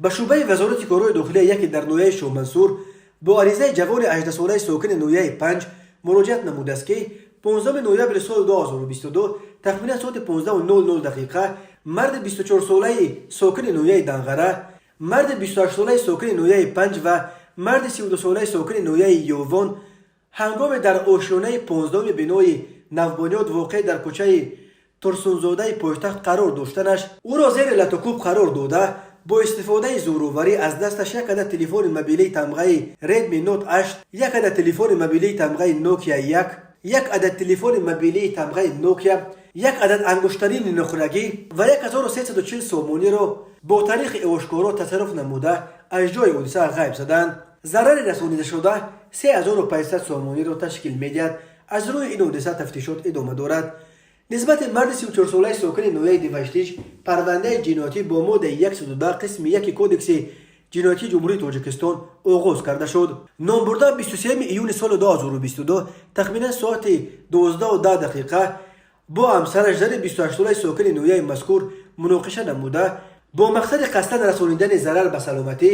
Ба шӯъбаи Вазорати корҳои дохилия яке дар ноҳияи Шоҳмансур бо аризаи ҷавони 18-солаи сокини ноҳияи Панҷ муроҷиат намудааст, ки 15 ноябри соли 2022 тахминан соати 15:00 дақиқа марди 24-солаи сокини ноҳияи Данғара, марди 28-солаи сокини ноҳияи Панҷ ва марди 32-солаи сокини ноҳияи Ёвон ҳангоме дар ошёнаи 15-уми бинои навбунёд, воқеъ дар кӯчаи Турсунзодаи пойтахт қарор доштанаш, ӯро зери латукӯб қарор дода, бо истифодаи зӯроварӣ аз дасташ як адад телефони мобилии тамғаи Redmi Note 8, як адад телефони мобилии тамғаи Nokia 1, як адад телефони мобилии тамғаи Nokia, як адад ангуштарини нуқрагӣ ва 1340 сомониро бо тариқи ошкоро тасарруф намуда, аз ҷои ҳодиса ғайб заданд. Зарари расонидашуда 3500 сомониро ташкил медиҳад. Аз рӯи ин ҳодиса тафтишот идома дорад. Нисбати марди 34-солаи сокини ноҳияи Деваштич парвандаи ҷиноятӣ бо моддаи 110 қисми 1 Кодекси ҷиноятии Ҷумҳурии Тоҷикистон оғоз карда шуд. Номбурда 23 июни соли 2022 тахминан соати 12:10 дақиқа бо ҳамсараш, зани 28-солаи сокини ноҳияи мазкур, муноқиша намуда, бо мақсади қасдан расонидани зарар ба саломатӣ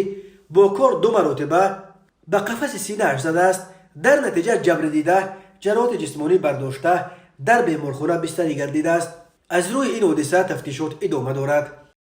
бо кор ду маротиба ба қафаси синааш задааст. Дар натиҷа ҷабрдида ҷароҳати ҷисмонӣ бардошта, дар беморхона бистарӣ гардидааст. Аз рӯи ин ҳодиса тафтишот идома дорад.